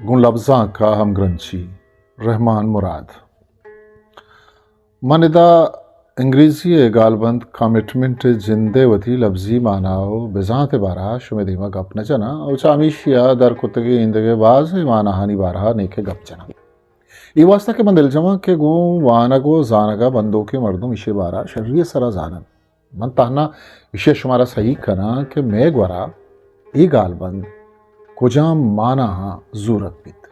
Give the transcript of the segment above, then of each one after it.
گوں لبزانک ءَ ہمگرنچی، رحمان مراد۔ من ادا انگریزی ءِ گالبند کمٹمنٹ ءِ جند ءِ وتی لبزی مانا ءُ بزانت ءِ بارہ ءَ شمئے دیما گپ نہ جناں ءُ چہ ہمیشی ءَ در کتگیں ایندگہ بازیں ماناہانی بارہ ءَ نیکہ گپ جناں۔ اے واسطہ کہ من دلجماں کہ گوں وانگ ءُ زانگ ءَ بندوکیں مردم ایشی ءِ بارہ ءَ شری ءِ سرا زاننت۔ من تہنا ایشی ءَ شمارا سہی کناں کہ مئے گورا اے گالبند کجام ماناہاں زورگ بیت۔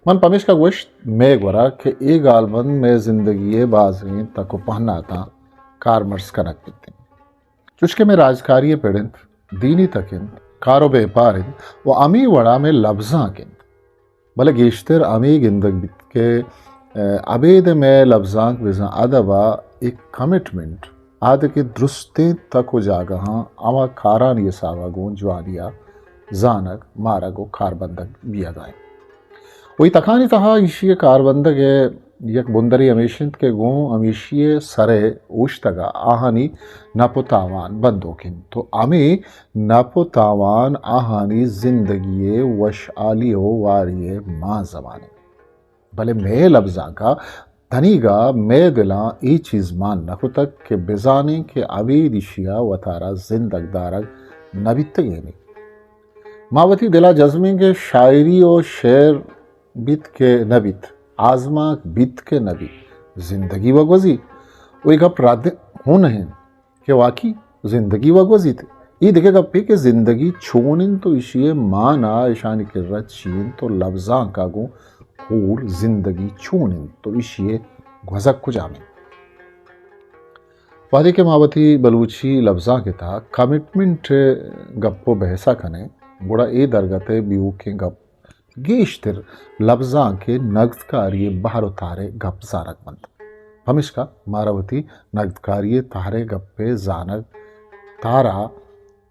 من پمیشکا گوشت مئے گورا کہ اے گالبند مئے زندگی ءِ بازیں تک ءُ پہناتاں کارمرز کنگ بیت۔ چوشکہ مئے راجکاری ءِ پڑ انت، دینی تک انت، کار ءُ بیپار انت ءُ ہمے وڑا مئے لبزانک انت۔ بلے گیشتر ہمے گندگ بیت کہ، ءَ، ابید مئے لبزانک بزاں ادب ءَ یک کمٹمنٹ، آدگہ درستیں تک ءُ جاگہاں ہما کارانی حساب ءَ گوں جوانی ءَ زانگ، مارگ ءُ کاربندگ بیئگا انت۔ ءُ اے تکانی تہا ایشی ءِ کاربندگ ءِ یک بندرے ہمیش انت کہ گوں ہمیشی ءِ سر ءَ اوشتگ ءَ آہانی نپ ءُ تاوان بندوک انت ءُ ہمے نپ ءُ تاوان آہانی زندگی ءِ وشحالی ءُ واری ءِ مان زمان انت۔ بلے مئے لبزانک ءَ تنیگا مئے دلاں اے چیز مان نہ کتگ کہ بزانیں کہ ابید ایشی ءَ وتارا زندگ دارگ نہ بیتگینی۔ ما وتی دل ءَ جزمیں کہ شاعری ءُ شعر بیت کہ نہ بیت، آزمانک بیت کہ نہ بیت، زندگی وَ گوزیت۔ ءُ اے گپ رد ہوں نہ انت کہ واقعی زندگی وَ گوزیت۔ اے دگہ گپے کہ زندگی چون انت ءُ ایشی ءِ مانا، ایشانی کرا چی انت ءُ لبزانک ءَ گوں ہور زندگی چون انت ءُ ایشی ءِ گوزگ کجام انت۔ وہدے کہ ما وتی بلوچی لبزانک ءِ تہا کمٹمنٹ ءِ گپ ءُ بحث ءَ کنیں، گڑا اے درگت ءِ بیوکیں گپ گیشتر لبزانک ءِ نگدکاری ءِ بہر ءُ تہر ءِ گپ زانگ بنت۔ پمیشکا مارا وتی نگدکاری ءِ تہر ءِ گپ ءِ زانگ تہر ءَ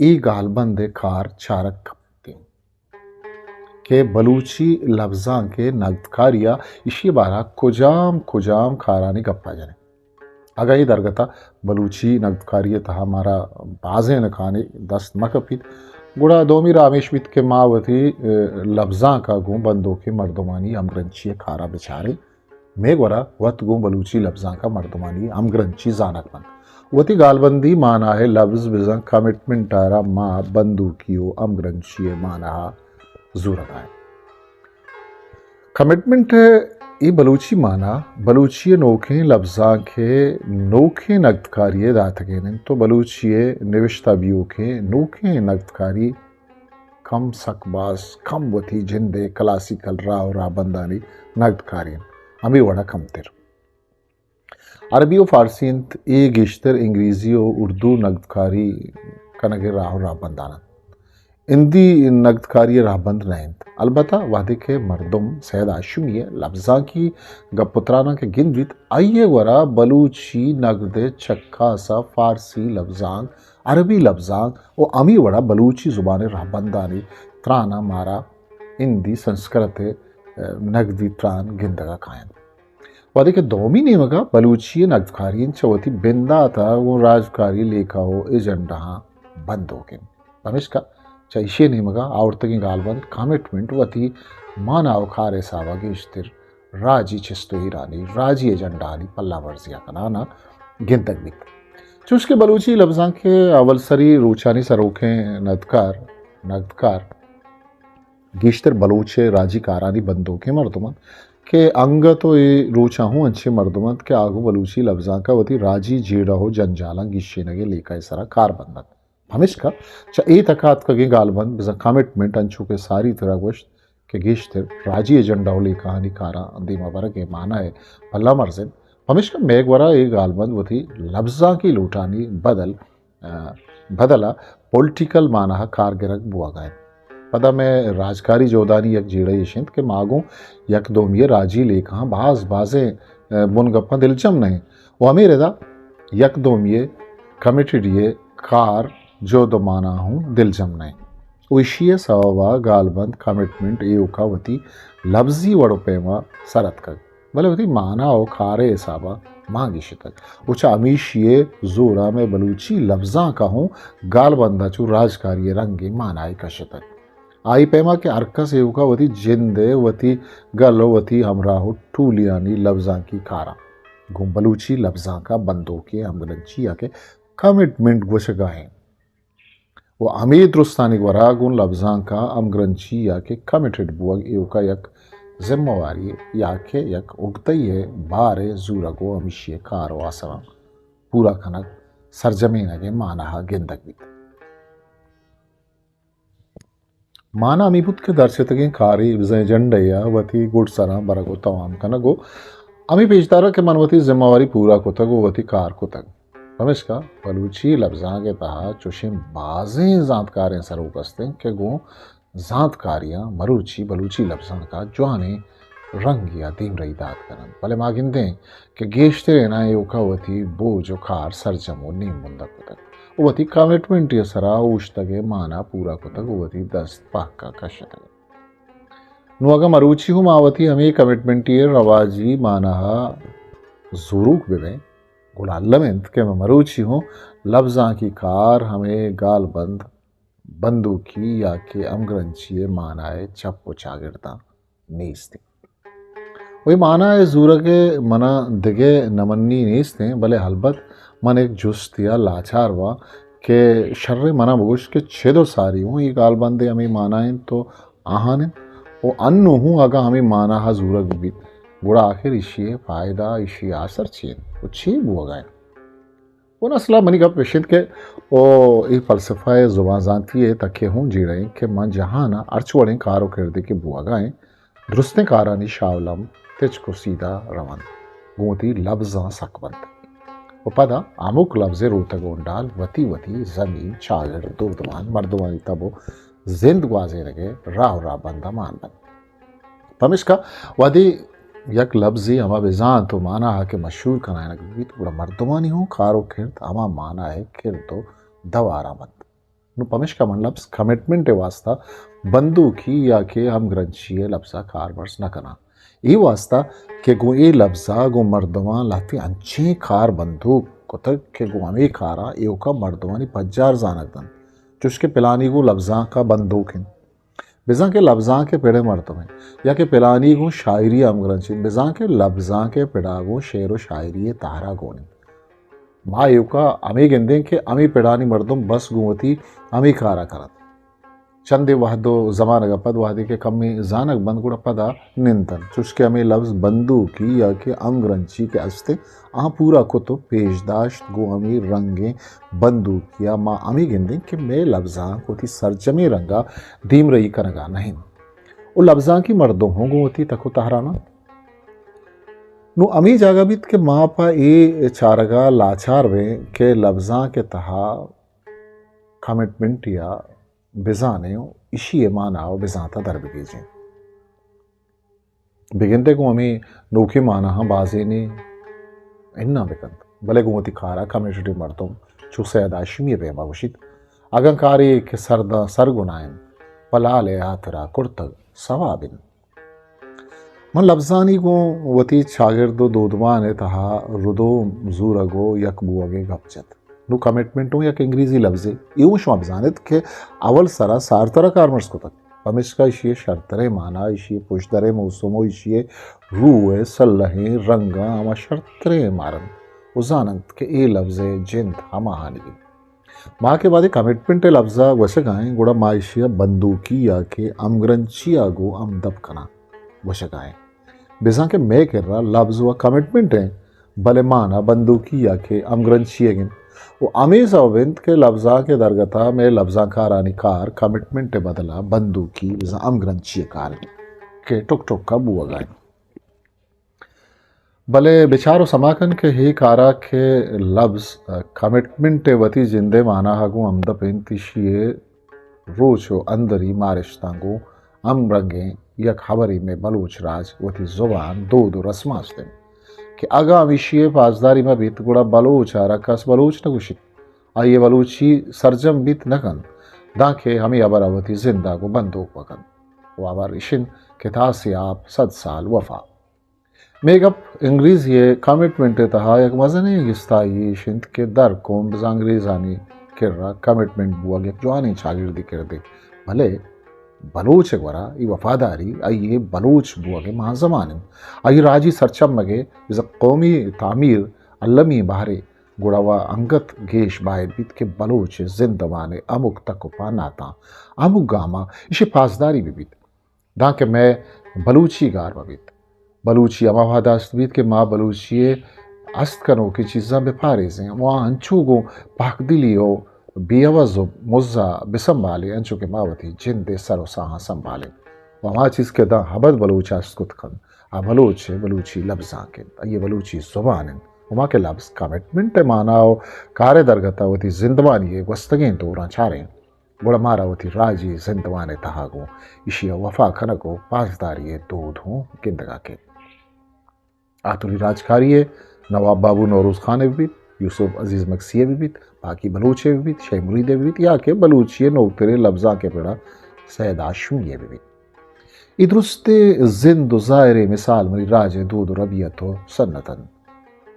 اے گالبند ءِ کار چارگ کپتیں کہ بلوچی لبزانک ءِ نگدکاری ءَ ایشی ءِ بارہ ءَ کجام کجام کارانی گپ ءَ جنیں۔ اگاں اے درگت ءَ بلوچی نگدکاری ءِ تہا مارا بازیں نکانے دست مہ کپیت، گڑا دومی راہ ہمیش بیت کہ ما وتی، ءَ، لبزانک ءَ گوں بندوکیں مردمانی ہمگرنچی ءِ کار ءَ بچاریں۔ مئے گورا وت گوں بلوچی لبزانک ءَ مردمانی ہمگرنچی زانگ بنت۔ وتی گالبندی مانا ءِ لبز بزاں کمٹمنٹ ءَ را ما بندوکی ءُ ہمگرنچی ءِ مانا ءَ زورگ ءَ ایں۔ کمٹمنٹ ءِ اے بلوچی مانا بلوچی ءِ نوکیں لبزانک ءِ نوکیں نگدکاری ءِ داتگین انت ءُ بلوچی ءِ نوشتہ بیوکیں نوکیں نگدکاری کم سک باز کم وتی جند ءِ کلاسیکل راہ ءُ راہبندانی نگدکاری انت، ہمے وڑا کمتر۔ عربی ءُ فارسی انت، اے گیشتر انگریزی ءُ اردو نگدکاری کنگ ءِ راہ ءُ راہبندان انت۔ ہندی نگدکاری ءِ راہبند نہ انت۔ البتہ وہدے کہ مردم سید ہاشمی ءِ لبزانکی گپ ءُ تراناں کہ گندیت، آئی ءِ گورا بلوچی نگد ءِ چکاس ءَ فارسی لبزانک، عربی لبزانک ءُ ہمے وڑا بلوچی زبان ءِ راہبندانی تراناں مارا ہندی سنسکرت ءِ، ءَ، نگدی تران گندگ ءَ کاینت۔ وہدے کہ دومی نیمگ ءَ بلوچی ءِ نگدکاری انت، چہ وتی بندات ءَ گوں راجکاری لیکہ ءُ ایجنڈاہاں بندوک انت۔ پمیشکا چہ ایشی ءِ نیمگ ءَ آورتگیں گالبند کمٹمنٹ وتی مانا ءُ کار ءِ حساب ءَ گیشتر راجی چست ءُ ایرانی، راجی ایجنڈاہانی پلہ برزی ءَ کنان ءَ گندگ بیت۔ چوشکہ بلوچی لبزانک ءِ اول سری روچانی سروکیں ندکار، نگدکار، گیشتر بلوچ ءِ راجی کارانی بندوکیں مردم انت کہ انگت ءُ اے روچاں ہوں انچیں مردم انت کہ آ گوں بلوچی لبزانک ءَ وتی راجی جیڑہ ءُ جنجالاں گیشینگ ءِ لیکہ ءِ سرا کار بند انت۔ پمیشکا چہ اے تک ءَ اتکگیں گالبند بزاں کمٹمنٹ انچو کہ ساری ترا گوشت کہ گیشتر راجی ایجنڈا ءُ لیکہانی کاراں دیما برگ ءِ مانا ءِ پلہ مرز انت۔ پمیشکا مئے گورا اے گالبند وتی لبزانکی لوٹانی بدل ءَ، بدل ءَ پولیٹیکل مانا ءَ کار گرگ بوگ ءَ انت۔ پدا مئے راجکاری جہدانی یک جیڑہ ایش انت کہ ما گوں یک دومی ءِ راجی لیکہاں باز بازیں، ءَ، بنگپاں دلجم نہ ایں ءُ ہمے ردا یک دومی ءِ کمیٹیڈی ءِ کار جہد ءُ مانا ہوں دلجم نہ ایں ءُ ایشی ءِ سوب ءَ گالبند کمٹمنٹ ایوک ءَ وتی لبزی وڑ ءُ پیم ءَ سر اتکگ۔ بلے وتی مانا ءُ کار ءِ حساب ءَ مان گیشتگ ءُ چہ ہمیشی ءِ زور ءَ مئے بلوچی لبزانک ءَ ہوں گالبند ءَ چو راجکاری ءِ رنگیں مانائے کشتگ۔ آئی پیما کہ ہر کس ایوکا وتی جند ء، وتی گل ء وتی ہمراہ ء ٹولیانی لبزانکی کاراں گوں بلوچی لبزانک ء بندوکیں ہمگرنچی یا کہ کمٹمنٹ گوشگا انت۔ و ہمے درستانی گورا گوں لبزانک ء ہمگرنچی یا کہ کمٹڈ بوگ ایوکا یک ذمہ واری یا کہ یک اگدئی ء بار ء زورگ و ہمیشی ء کار و آسراں پورا کنگ سرجمینگ ء مانا ء گندگ بیت۔ مانا ہمے بوت کہ درچتگیں کارے بزاں ایجنڈہ ء وتی گڈسراں برگ و توام کنگ و ہمے پیشدارگ کہ من وتی ذمہ واری پورا کتگ و وتی کار کتگ۔ پمیشکا بلوچی لبزانک ء تہا چوشیں بازیں زانتکاریں سروک است انت کہ گوں زانتکاریاں مروچی بلوچی لبزانک ء جوانیں رنگے ء دیمرئی دات کن انت، بلے ما گندیں کہ گیشتریناں ایوکا وتی بوج و کار سرجم و نیم بندگ کتگ و وتی کمٹمنٹے ء سرا اوشتگ ء مانا پورا کتگ و وتی دست پہک ء کشتگ۔ نوں اگاں مروچی ہوں ما وتی ہمے کمٹمنٹے ء رواجی مانا ء زوروک بہ بیں، گڑا الم انت کہ مروچی ہوں لبزانکی کار ہمے گالبند بندوکی یا کہ ہمگرنچی ء مانا ء چپ و چاگرداں نیست انت۔ و اے مانا ء زورگ ء منا دگہ نمنی نیست انت، بلے البت من یک جستے ء لاچار باں کہ شریں منا بگوش کہ چد و ساری ہوں اے گالبند ء ہمے مانا انت و آہان انت و انوں ہوں اگاں ہمے مانا ء زورگ بیت، گڑا آخر ایشی ء فائدہ، ایشی ء آسر چی انت و چی بوگا انت؟ و اصلا منی گپ اش انت کہ او اے فلسفہ ء زبان زانتی ء تکے ہوں جیڑہ انت کہ من جہان ء ہرچ وڑیں کار و کردے کہ بوگا انت، درستیں کارانی شاولم تچک و سیدھا رونت، گوں وتی لبزاں سک بنت و پدا ہمک لبزے روتگ و انڈال وتی وتی زمین، چاگرد، دودمان، مردمانی تب و زند گوازینگ ء راہ و راہ بند مان بنت۔ پمیشکا وہدے یک لبزے ہما بزانت و مانا ء کہ مشہور کنائینگ بیت، گڑا مردمانی ہوں کار و کرد ہما مانا ء کرد و دواراں بنت۔ نوں پمیشکا من لبز کمٹمنٹ ء واسطہ بندوکی یا کہ ہمگرنچی ء لبز ء کارمرز نہ کناں۔ اے واسطہ کہ گوں اے لبز ء گوں مردماں لہتیں انچیں کار بندوک کتگ کہ گوں ہمے کاراں ایوکا مردمانی پجار زانگ دنت، چوش کہ پلانی گوں لبزانک ء بندوک انت، بزاں کہ لبزانک ء پڑ ء مردم انت، یا کہ پلانی گوں شاعری ء ہمگرنچ انت، بزاں کہ لبزانک ء پڑا گوں شعر و شاعری ء تہرا گون انت۔ ما ایوکا ہمے گندیں کہ ہمے پڑانی مردم بس گوں وتی ہمے کارا کننت۔ چندے وہد و زمانگ ء پد وہدے کہ کمے زانگ بنت گڑا پدا نندنت، چوشکہ ہمے لبز بندوکی یا کہ ہمگرنچی کہ است انت، آہاں پورا کت و پیش داشت گوں ہمے رنگیں بندوکی ء ما ہمے گندیں کہ مئے لبزانک وتی سرجمیں رنگ ء دیمرئی کنگ ء نہ انت و لبزانکی مردم ہوں گوں وتی تک و تہراناں۔ نوں ہمے جاگہ بیت کہ ما پہ اے چارگ ء لاچار بیں کہ لبزانک ء تہا کمٹمنٹے ء بزانیں و ایشی ء مانا و بزانت ء در بگیجیں۔ بگندئے گوں ہمے نوکیں ماناہاں بازینے اناں بکنت، بلے گوں وتی کارا کمٹڈیں مردم چو سید ہاشمی ء پیما گوشیت، اگاں کارے کہ سر داں سرگنا انت، پہ لال ء ہاترا کرتگ ثواب انت۔ من لبزانی گوں وتی چاگرد و دودمان ء تہا ردوم زورگ و یک بوگ ء گپ جت۔ نوں کمٹمنٹ اوں یک انگریزی لبزے، اے اوں شما بزانت کہ اول سرا سارتر ء کارمرز کتگ۔ پمیشکا ایشی ء شرتریں مانا، ایشی ء پژدریں موسم و ایشی ء روح ء سلہیں رنگاں ہما شرتریں مارنت و زاننت کہ اے لبز ء جند ہماہانی انت۔ ما کہ وہدے کمٹمنٹ ء لبز ء گوشگ ء ایں، گڑا ما ایشی ء بندوکی یا کہ ہمگرنچی ء گوں ہمدپ کناں گوشگ ء ایں۔ بزاں کہ مئے کرا لبز و کمٹمنٹ انت، بلے مانا بندوکی یا کہ ہمگرنچیگ انت۔ و ہمے سبب انت کہ لبزانک ء درگت ء مئے لبزانکارانی کار کمٹمنٹ ء بدل ء بندوکی بزاں ہمگرنچی ء کار انت کہ ٹک ٹک ء بوگ ء انت۔ بلے بچار و سما کن کہ اے کارا کہ لبز کمٹمنٹ ء وتی جند ء مانا ء گوں ہمدپ انت، ایشی ء روچ و اندری مارشتاں گوں ہمرنگیں یک ہبرے مئے بلوچ راج وتی زبان، دود و رسم است انت کہ اگاں ہمیشی ء پاسداری مہ بیت، گڑا بلوچ ء را کس بلوچ نہ گوشیت، آئی ء بلوچی سرجم بیت نہ کنت، دانکہ ہمے ہبر ء وتی زند ء گوں بندوک بہ کنت۔ و ہبر اش انت کہ تاس ء آپ صد سال وفا۔ مئے گپ انگریزی ء کمٹمنٹ ء تہا یک مزنیں گستائی ایش انت کہ در قوم بزاں انگریزانی کرا کمٹمنٹ بوگ یک جوانیں چاگردی کردے، بلے بلوچ ءِ گورا اے وفاداری آئی ءِ بلوچ بوگ ءِ مانزمان انت۔ آئی ءِ راجی سرچمگ ءِ بزاں قومی تعمیر المی بہرے گڑا وا انگت گیش باید بیت کہ بلوچ ءِ زندمان ءِ ہمک تک ءُ پہناتاں، ہمک گاماں ایشی پاسداری بہ بیت، دانکہ مئے بلوچی گار مہ بیت۔ بلوچی ہما وہد ءَ است بیت کہ ما بلوچی ءِ است کنوکیں چیزاں بہ پاریزیں ءُ آ انچو گوں پاکدلی ءُ بے عوض ءُ مزا بہ سنبھالیں، انچو کہ ما وتی جند ءِ سر ءُ ساہاں سنبھالیں۔ ءُ ہما چیز کہ داں ابد بلوچ ءَ است کت کنت، آ بلوچ ءِ بلوچی لبزانک انت، آئی ءِ بلوچی زبان انت۔ ءُ ما کہ لبز کمٹمنٹ ءِ مانا ءُ کار ءِ درگت ءَ وتی زندمانی ءِ گوستگیں دوراں چاریں، گڑا مارا وتی راجی زندمان ءِ تہا گوں ایشی ءَ وفا کنگ ءُ پاسداری ءِ دود ہوں گندگ ءَ کیت۔ آتونی راجکاری ءِ نواب بابو نوروز خان ءِ بہ بیت، یوسف عزیز مگسی ءِ بہ بیت، باقی بلوچ ءِ بہ بیت، شے مرید ءِ بہ بیت، یا کہ بلوچی ءِ نوکتریں لبزانک ءِ پڑ ءَ سید ہاشمی ءِ بہ بیت۔ اے درستیں زند ءُ ظاہریں مثال منی راج ءِ دود ءُ ربیت ءُ سنت انت۔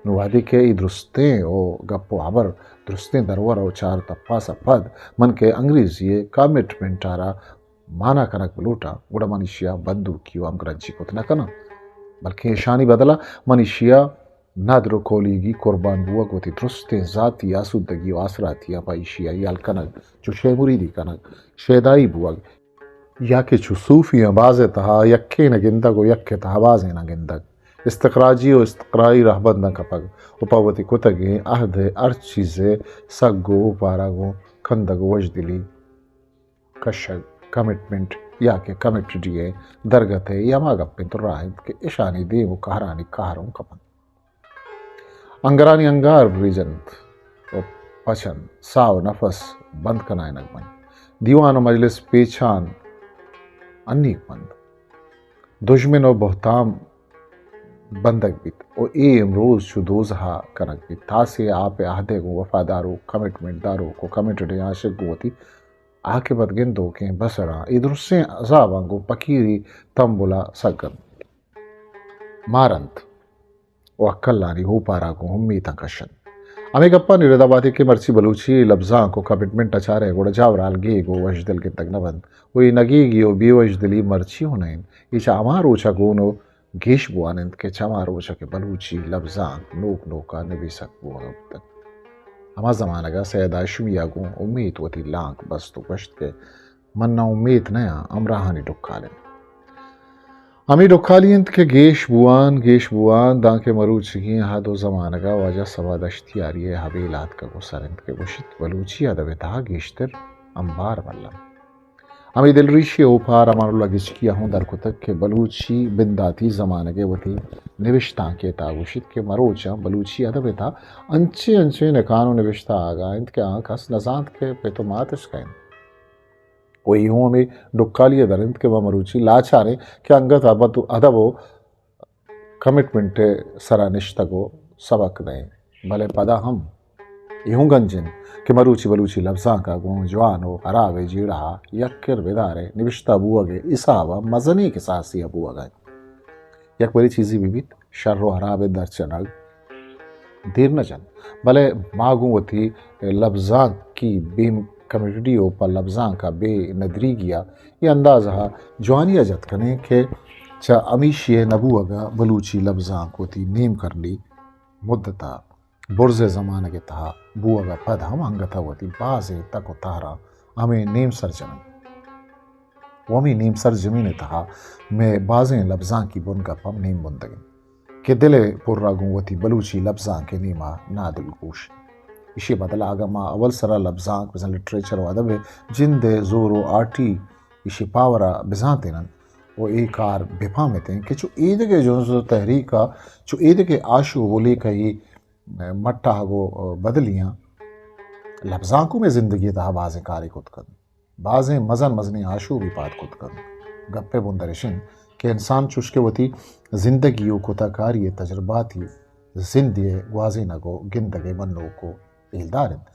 نوں وہدے کہ اے درستیں ءُ گپ ءُ ہبر درستیں درور ءُ چار تپاس ءَ پد من کہ انگریزی ءِ کمٹمنٹ ءَ را مانا کنگ بہ لوٹاں، گڑا من ایشی ءَ بندوکی ءُ ہمگرنچی کت نہ کناں، بلکیں ایشانی بدل ءَ من ایشی ءَ ندر ءُ کولیگی، قربان بوگ، وتی درستیں ذاتی آسودگی ءُ آسراتیاں پہ ایشی ءَ یل کنگ، چو شے مریدی کنگ، شیدائی بوگ، یا کہ چو صوفیاں بازے تہا یکے نہ گندگ ءُ یکے تہا بازے نہ گندگ، استخراجی ءُ استقرائی رہبنداں کپگ ءُ پہ وتی کتگیں عہد ءِ ہر چیز ءِ سگ ءُ اوپار ءَ گوں کندگ ءُ وشدلی کشگ، کمٹمنٹ یا کہ کمٹڈی ءِ درگت ءِ اے ہما گپ انت ءُ راہ انت کہ اشانی دیم ءُ کہرانی کہر ہوں کپنت۔ انگرانی انگار بریج انت ءُ پچ انت، ساہ ءُ نفس بند کنائینگ بنت۔ دیوان ءُ مجلس پیچان انیگ بنت۔ دژمن ءُ بہتام بندگ بیت ءُ اے امروز چو دوزہ ءَ کنگ بیت۔ تاسے ءِ آپ ءِ عہد ءِ گوں وفادار ءُ کمٹمنٹ داروک ءُ کمٹڈیں عاشق گوں وتی عاقبت گندوکیں بسراں اے درستیں عذاباں گوں پکیری تمبل ءَ سگ انت، مارنت ءُ ہکلانی اوپار ءَ گوں امیتاں کشنت۔ ہمے گپانی رد ءَ وہدے کہ مرچی بلوچی لبزانک ءُ کمٹمنٹ ءَ چارئے گڑا جاورھال گیگ ءُ وشدل گندگ نہ بنت ءُ اے نگیگی ءُ بے وشدلی مرچی ہوں نہ انت، اے چہ ہما روچ ءَ گون ءُ گیش بوان انت کہ چہ ہما روچ ءَ کہ بلوچی لبزانک نوک نوک ءَ نبیسگ بوگ ءَ بوتگ۔ ہما زمانگ ءَ سید ہاشمی ءَ گوں امیت وتی لانک بست ءُ گوشت کہ من نا امیت نیاں، ہمراہانی ڈکال انت۔ ہمے ڈکالی انت کہ گیش بوان، گیش بوان، دانکہ مروچیگیں عہد ءُ زمانگ ءَ واجہ صبا دشتیاری ءِ ہبیل آتکگ ءُ سر انت کہ گوشیت بلوچی ادب ءِ تہا گیشتر امبار ملنت۔ ہمے دلریشی ءِ اوپار امان اللہ گچکی ءَ ہوں در کتگ کہ بلوچی بنداتی زمانگ ءِ وتی نبشتانکے ءِ تہا گوشیت کہ مروچاں بلوچی ادب ءِ تہا انچیں انچیں نکان ءُ نبشتہ آگا انت کہ آ کس نزانت کہ پت ءُ مات اش کئے انت۔ ءُ اے ہوں ہمے ڈکالی ءَ در انت کہ ما مروچی لاچار ایں کہ انگت ابد ادب ءُ کمٹمنٹ ءِ سرا نشتگ ءُ سبق دئیں، بلے پدا ہم اے ہوں گنج انت کہ مروچی بلوچی لبزانک ءَ گوں جوان ءُ ہراب ءِ جیڑہ ءَ یک کر بدارئے، نبشتہ بوگ ءِ حساب ءَ مزنیں کساسے ءَ بوگ ءَ انت۔ یک برے چیزے بہ بیت، شر ءُ ہراب ءِ درچنگ دیر نہ جنت، بلے ما گوں وتی لبزانکی بے کمیڈی ءُ پہ لبزانک ءَ بے ندریگی ءَ اے اندازہ ءَ جوانی ءَ جت کنیں کہ چہ ہمیشی ءِ نہ بوگ ءَ بلوچی لبزانک وتی نیم کرنی مدت ءَ برز ءِ زمانگ ءِ تہا بوگ ءَ پد ہم انگت ءَ وتی بازیں تک ءُ تہراں ہمے نیم سرجم انت۔ ءُ ہمے نیم سرجمین ءِ تہا مئے بازیں لبزانکی بنگپ ہم نیم بندگ انت کہ دل ءِ پر ءَ گوں وتی بلوچی لبزانک ءِ نیم ءَ نادلگوش انت۔ ایشی ءِ بدل ءَ اگاں ما اول سرا لبزانک بزاں لٹریچر ءُ ادب ءِ جند ءِ زور ءُ آٹی ایشی ءِ پاور ءَ بزانتین انت ءُ اے کار بہ پہمتیں کہ چو ایدگہ جنز ءُ تحریک ءَ چو ایدگہ آشوب ءُ لیکہی مٹ ءَ گوں بدلیاں لبزانک ءَ مئے زندگی ءِ تہا بازیں کارے کت کنت۔ بازیں مزن مزنیں آشوبے پاد کت کنت۔ گپ ءِ بندر اش انت کہ انسان چوش کہ وتی زندگی ءُ کتہ کاری ءِ تجرباتی زندے ءِ گوازینگ ءُ گندگ ءِ منوک ءُ ہیلدار انت،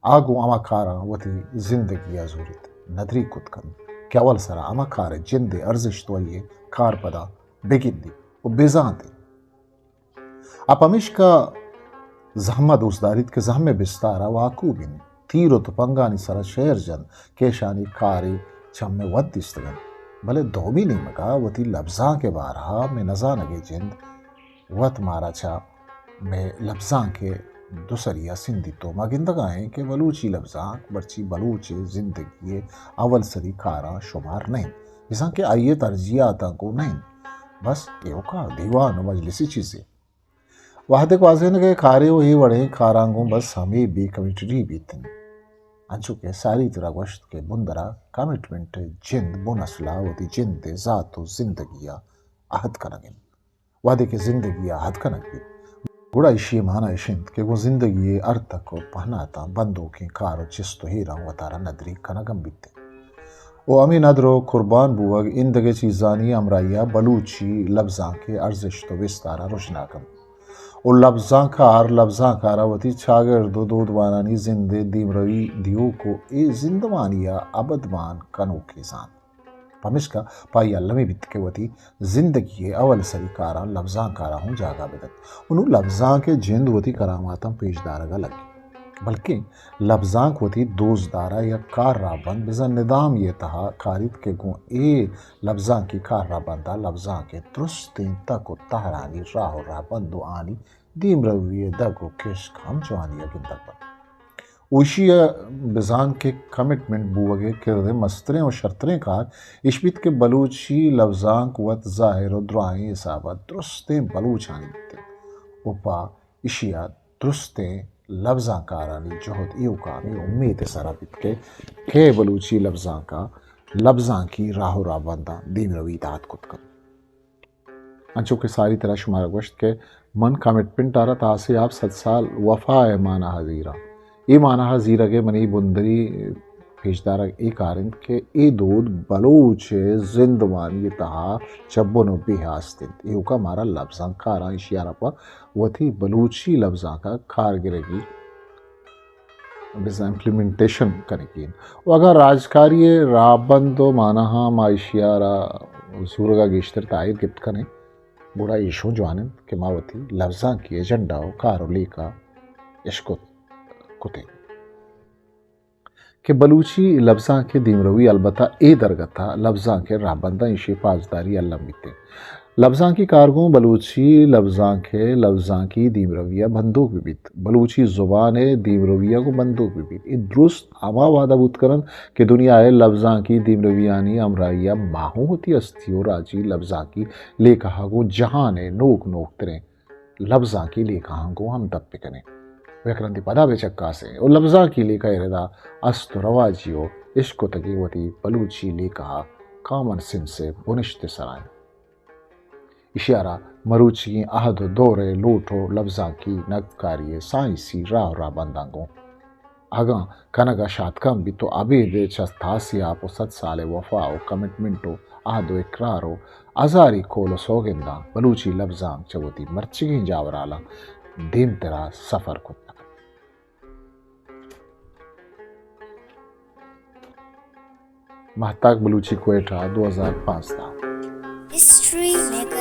آ گوں ہما کاراں وتی زندگی ءَ زوریت، ندریگ کت کنت کہ اول سرا ہما کار ءِ جند ءِ ارزشت ءُ آئی ءِ کارپداں بہ گندیت ءُ بہ زانت انت۔ آ پمیشکا زہم ءَ دوست داریت کہ زہم ءِ بستار ءَ واکو بنت، تیر ءُ تپنگانی سرا شعر جنت کہ اشانی کاری چہ مئے وت دیستگ انت، بلے دومی نیمگ ءَ وتی لبزانک ءِ بارہ ءَ مئے نزانگ ءِ جند وت مارا چہ مئے لبزانک ءِ دو سری ءَ سندیت ءُ ما گندگ ءَ ایں کہ بلوچی لبزانک مرچی بلوچ ءِ زندگی ءِ اول سری کاراں شمار نہ انت، بزاں کہ آئی ءِ ترجیحاتاں گوں نہ انت، بس ایوکا دیوان ءُ مجلسی چیزے۔ وھدے گوازینگ ءِ کارے ءُ اے وڑیں کاراں گوں بس ہمے بے کمیٹری بیت انت۔ انچو کہ ساری ترا گوشت کہ بندر ءَ کمٹمنٹ ءِ جند بن اسل ءَ وتی جند ءِ ذات ءُ زندگی ءَ اھد کنگ انت۔ وھدے کہ زندگی ءَ اھد کنگ بیت، گڑا ایشی ءِ مانا اش انت کہ گوں زندگی ءِ ہر تک ءُ پہناتاں بندوکیں کار ءُ چست ءُ ایراں وتارا ندری کنگ ہم بیت انت۔ ءُ ہمے ندر ءُ قربان بوگ ایندگہ چیزانی ہمراہی ءَ بلوچی لبزانک ءِ ارزشت ءُ بستار ءَ رژنا کنت۔ ءُ لبزانکار لبزانکار ءَ وتی چاگرد ءُ دودمانانی زند ءِ دیمروی دیوک ءُ اے زندمانی ءَ ابدمان کنوکے زانت۔ پمیشکا پہ آئی المی بیت کہ وتی زندگی ءِ اول سری کاراں لبزانکاراں ہوں جاگہ بدنت۔ ءُ نوں لبزانک ءِ جند وتی کراماتاں پیش دارگ ءَ لگیت۔ بلکیں لبزانک وتی دوستدار ءَ یک کار رہبند بزاں ندامے ءِ تہا کاریت کہ گوں اے لبزانکی کار رہبند ءَ لبزانک ءِ درستیں تک ءُ تہرانی راہ ءُ رہبند ءُ آنی دیمروی ءِ دگ ءُ کشک ہم جوانی ءَ گندگ بنت۔ ءُ ایشی ءَ بزان کہ کمٹمنٹ بوگ ءِ کرد ءِ مستریں ءُ شرتریں کار ایش بیت کہ بلوچی لبزانک وت ظاہر ءُ دراہیں حساب ءَ درستیں بلوچانی بیت انت ءُ پہ ایشی ءَ درستیں لبزانکارانی جہد ایوکا ہمے امیت ءِ سرا بیت کہ کئے بلوچی لبزانک ءَ لبزانکی راہ ءُ رہبنداں دیمروی دات کت کنت۔ انچو کہ ساری ترا شمارا گوشت کہ من کمٹمنٹ ءَ را تاں آسے آپ صد سال وفا ءِ مانا ءَ زیراں۔ اے مانا ءَ زیرگ ءِ منی بندری پیشدارگ اے کار انت کہ اے دود بلوچ ءِ زندمانی ءِ تہا چہ بن ءُ بے ءَ است انت۔ ایوکا مارا لبزانکاراں ایشی ءَ را پہ وتی بلوچی لبزانک ءَ کار گرگی بزاں امپلیمنٹیشن کنگی انت۔ ءُ اگاں راجکاری ءِ راہبند ءُ ماناہاں ما ایشی ءَ را زورگ ءَ گیشتر تاہیر گپت کنیں، گڑا ایشوں جوان انت کہ ما وتی لبزانکی ایجنڈا ءُ کار ءُ لیکہ اشکت کتیں کہ بلوچی لبزانک ءِ دیمروی البتہ اے درگت ءَ لبزانک ءِ راہبنداں ایشی ءِ پاسداری الم بیت انت۔ لبزانکی کار گوں بلوچی لبزانک ءِ لبزانکی دیمروی ءَ بندوک بہ بیت، بلوچی زبان ءِ دیمروی ءَ گوں بندوک بہ بیت۔ اے درست ہما وہد ءَ بوت کن انت کہ دنیا ءِ لبزانکی دیمرویانی ہمراہی ءَ ما ہوں وتی ہستی ءُ راجی لبزانکی لیکہ ءَ گوں جہان ءِ نوک نوک تریں لبزانکی لیکہاں گوں ہمدپ بہ کنیں ءُ یک رندے پدا بہ چکاسیں ءُ لبزانکی لیکہ ءِ ردا است ءُ رواجی ءُ اشکتگیں وتی بلوچی لیکہ ءَ کامن سینس ءِ بنشت ءِ سرا انت۔ ایشی ءَ را مروچیگیں عہد ءُ دور ءِ لوٹ ءُ لبزانکی نگدکاری ءِ سائنسی راہ ءُ رہبنداں گوں اگاں کنگ ءَ شاتکاں بیت ءُ ابید چہ تاسی آپ ءُ صد سال ءِ وفا ءُ کمٹمنٹ ءُ عہد ءُ اقرار ءُ ہزاری کول ءُ سوگنداں بلوچی لبزانک چہ وتی مرچیگیں جاورالاں دیمترا سفر کت نہ کنت۔ مہتاک بلوچی، کوئٹہ، دو ہزار پانزدہ۔ History magazine.